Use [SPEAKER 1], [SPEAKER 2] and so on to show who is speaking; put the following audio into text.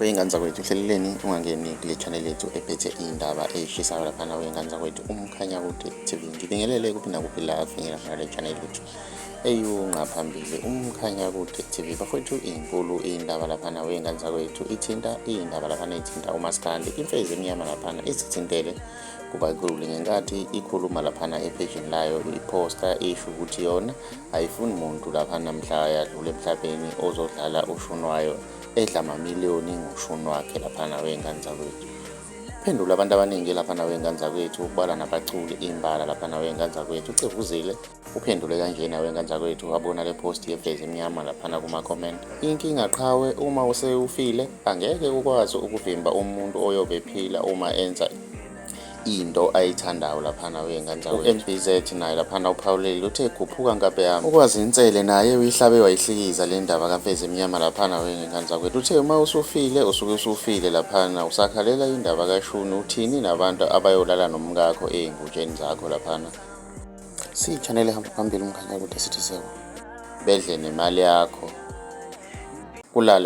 [SPEAKER 1] Wey'ngane zakwethu, hleleleni ungangeni kule channel yethu ephethe iy'ndaba ey'shisayo laphana wey'ngane zakwethu, uMkhanyakude TV. Ngibingelele kuphi nakuphi la kufinyelela khona le channel yethu eyunqa phambili, uMkhanyakude TV. Bafowethu, inkulu iy'ndaba laphana wey'ngane zakwethu, ithinta iy'ndaba laphana ey'thinta umaskandi, imfezi emnyama laphana izithintele kubakhulu ngenkathi ikhuluma laphana ephejini layo iphosta isho ukuthi yona ayifuni muntu laphana mhla yadlula emhlabeni ozodlala ushuni wayo edla amamiliyoni ngoshuni wakhe laphana wey'ngane zakwethu. Phendula abantu abaningi laphana wey'ngane zakwethu, ukubala nabaculi imbala laphana wey'ngane zakwethu. Ucevuzile uphendule kanjena wey'ngane zakwethu, wabona le post yevezi emnyama laphana kuma-comment. Inkinga qhawe, uma usewufile angeke ukwazi ukuvimba umuntu oyobe ephila uma enza into ayithandayo laphana wey'ngane zakwethu. U-MBZ naye laphana uphawulile, uthe khuphuka nkabe yami. Ukwazi insele naye uyihlabe wayihlikiza le ndaba kaMfezi emnyama laphana wey'ngane zakwethu. Uthe uma usufile usuke usufile laphana, usakhalela indaba kashuni, uthini nabantu abayolala nomkakho ey'ngutsheni zakho laphana. Siyi-channel ehamba phambili uMkhanyakude sithi seko bedle nemali yakho kulale.